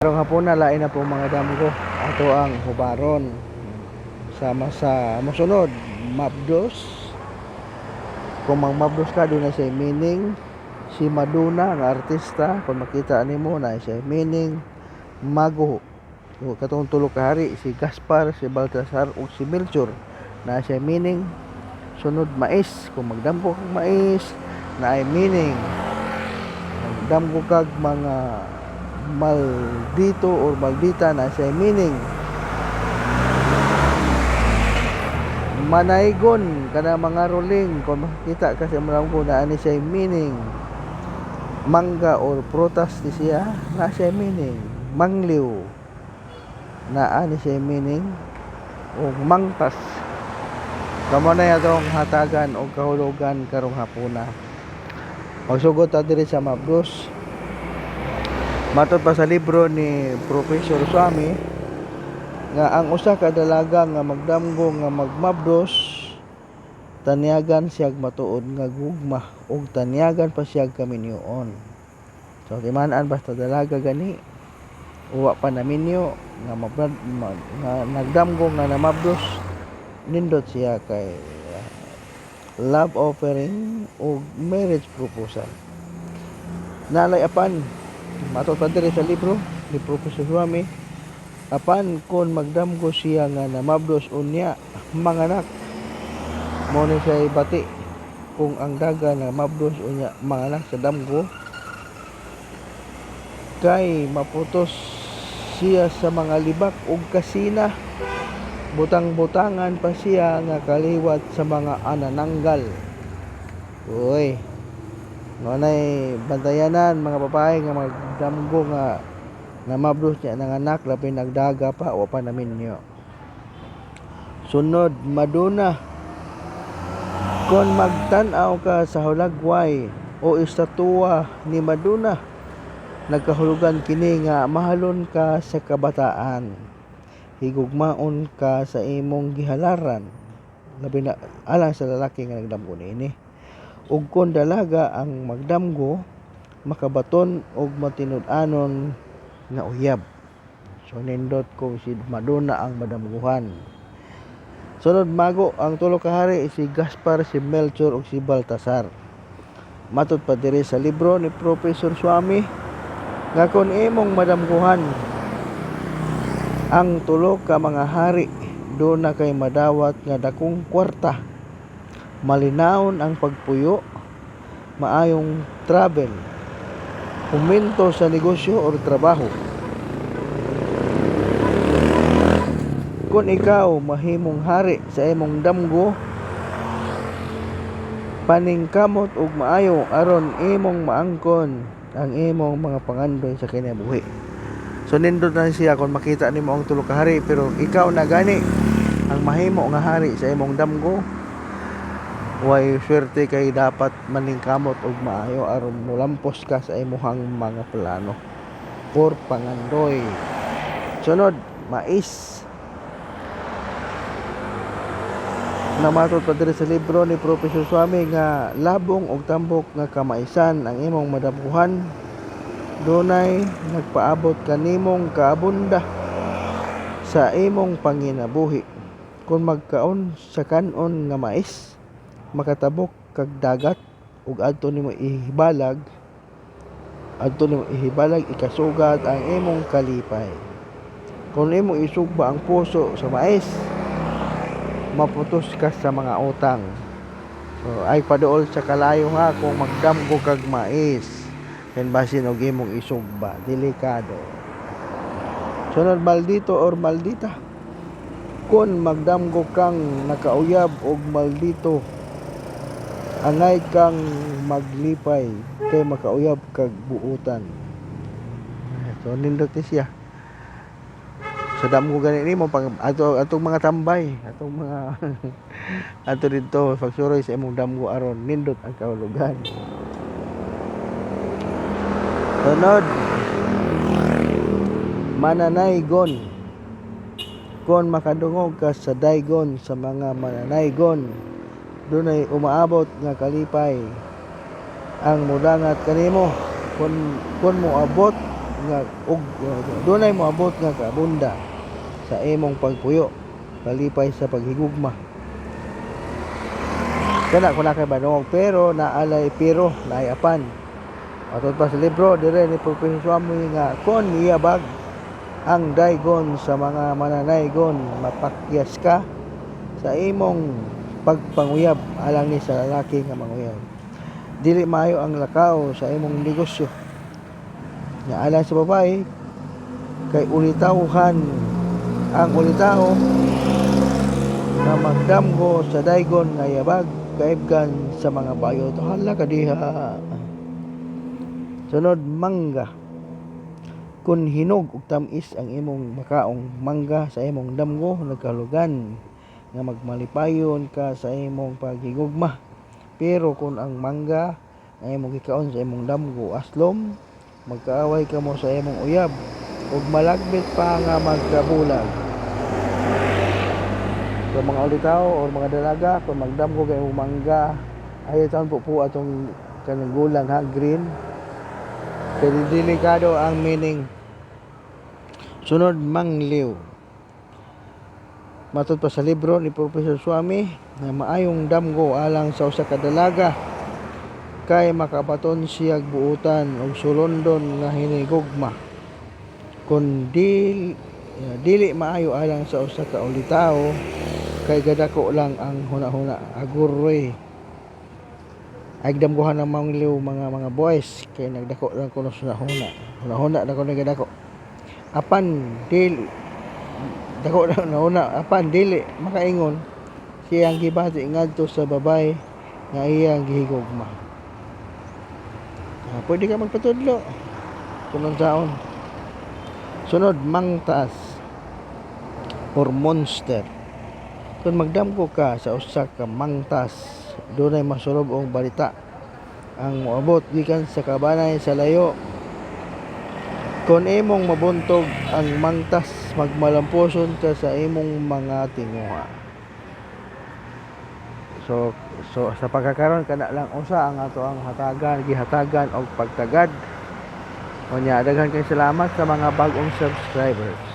Karong hapuna, lain na po mga damgo ato ang hubaron sama sa mosunod: mabdos. Kung magmabdos ka, duna siya meaning. Si Madonna nga artista, kung makita nimo, na siya meaning. Mago o katong tulo ka hari, si Gaspar, si Baltasar ug si Melchor, na siya meaning. Sunod, mais. Kung magdamgo kag mais, naay meaning. Magdamgo kag mga maldito or maldita, na siya meaning. Manaygon kana mga ruling, kung makita kasi mo na ani siya meaning. Mangga or prutas ni siya, na siya meaning. Mangliw, naa ni siya meaning, ug mangtas. Kamo na atong hatagan og kahulugan karong hapuna. Magsugod ta diri sa mabdos. Matod pa sa libro ni Professor Swami nga ang usa ka dalaga nga magdamgo nga magmabdos, tanyagan siyag matuod nga gugma ug tanyagan pa siyag kaminyoon. So timan-an, basta dalaga gani, uwa pa naminyo nga, nga nagdamgo nga namabdos, nindot siya kay love offering o marriage proposal. Nalay apan, matod pa diri sa libro ni Professor Swami, apan kon magdamgo siya nga namabdos unya manganak, mo ni siya bati kung ang daga na mabdos unya manganak sa damgo, kay maputos siya sa mga libak ug kasina, butang-butangan pa siya nga kaliwat sa mga anananggal. Uy, mo nay bantayanan mga babae nga magdamgo nga namabdos niya nanganak, labi nagdaga pa o pa naminyo. Sunod, Madonna. Kon magtan-aw ka sa hulagway o estatwa ni Madonna, nagkahulugan kini nga mahalon ka sa kabataan, higugmaon ka sa imong gihalaran, labi na alang sa lalaki nga nagdamgo niini. Ug kon dalaga ang magdamgo, makabaton og matinud-anon nga uyab. So nindot kung si Madonna ang madamguhan. Sunod, mago, ang tulo ka hari, si Gaspar, si Melchor ug si Baltasar. Matod pa diri sa libro ni Professor Swami nga kon imong madamguhan ang tulo ka mga hari, duna kay madawat nga dakong kwarta, malinawon ang pagpuyo, maayong travel, huminto sa negosyo or trabaho. Kung ikaw mahimong hari sa imong damgo, paningkamot og maayo aron imong maangkon ang imong mga pangandoy sa kinabuhi. So nindot na siya kung makita nimo ang tulo ka hari, pero ikaw na gani ang mahimo nga hari sa imong damgo, way swerte kay dapat maningkamot og maayo aron molampos ka sa imuhang mga plano or pangandoy. Sunod, mais. Namatod pa diri sa libro ni Professor Swami nga labong og tambok nga kamaisan ang imong madamguhan, dunay nagpaabot kanimong kaabunda sa imong panginabuhi. Kung magkaon sa kan-on nga mais, makatabok kag dagat ug adto nimo ihibalag ikasugat ang imong kalipay. Kung imong isugba ang puso sa mais, maputos ka sa mga utang. So ay paduol sa kalayo ha kung magdamgo kag mais. Kan basin og imong isugba, delikado. Sunod, maldito or maldita. Kung magdamgo kang nakauyab og maldito, angay kang maglipay kay makauyab kag buutan. So nindot ni siya. Sa damgo gani nimo pag ato atong mga tambay, atong mga ato didto pagsuroy sa imong damgo aron nindot ang kahulugan. Sunod, mananaygon. Kon makadungog ka sa daygon sa mga mananaygon, dunay umaabot nga kalipay ang mudangat kanimo. Kon moabot nga nga og dunay moabot nga kaabunda sa imong pagpuyo, kalipay sa paghigugma. Kana kun naa kay badungog, pero naalay, pero naay apan. Matod pa sa libro dire ni Professor Swami nga kon yabag ang daygon sa mga mananaygon, mapakyas ka sa imong pagpanguyab, alang ni sa lalaki nga manguyab. Dili maayo ang lakaw sa imong negosyo. Nga alang sa babae kay ulitawhan ang ulitawo nga magdamgo sa daygon nga yabag, kaibgan sa mga bayot. Hala ka diha. Sunod, mangga. Kung hinog ug tam-is ang imong makaong mangga sa imong damgo, nagkahulugan nga magmalipayon ka sa imong paghigugma. Pero kung ang mangga nga imong gikaon sa imong damgo aslom, magkaaway kamo sa imong uyab ug malagbit pa nga magkabulag. So mga ulitawo or mga dalaga, kung magdamgo kay imong mangga, ayaw taon po atong kanang gulang ha, green. Kay delikado ang meaning. Sunod, mangliw. Matod pa sa libro ni Professor Swami na maayong damgo alang sa usa ka dalaga kay makabaton siyag buutan og sulondon nga hinigugma. Kun dili maayo alang sa usa ka ulitawo kay gadako lang ang hunahuna. Aguroy. Ay damgohan ng mangliw, mga boys, kay nagdako lang kuno sa hunahuna. Hunahuna na kuno gadako. Apan dili dako na hunahuna, apan dili makaingon siyang gibati ngadto sa babay nga iyang gihigugma. Ah, pwede ka magpatudlo kung unsaon. Sunod, mangtaas or monster. Kung magdamgo ka sa usa ka mangtas, dunay masurob og balita ang moabot gikan sa kabanay sa layo. Kung imong mabuntog ang mangtas, magmalampuson ka sa imong mga tinguha. So sa pagkakaron, kana lang usa ang ato ang hatagan, gihatagan og pagtagad. Unya, daghan kay salamat sa mga bag-ong subscribers.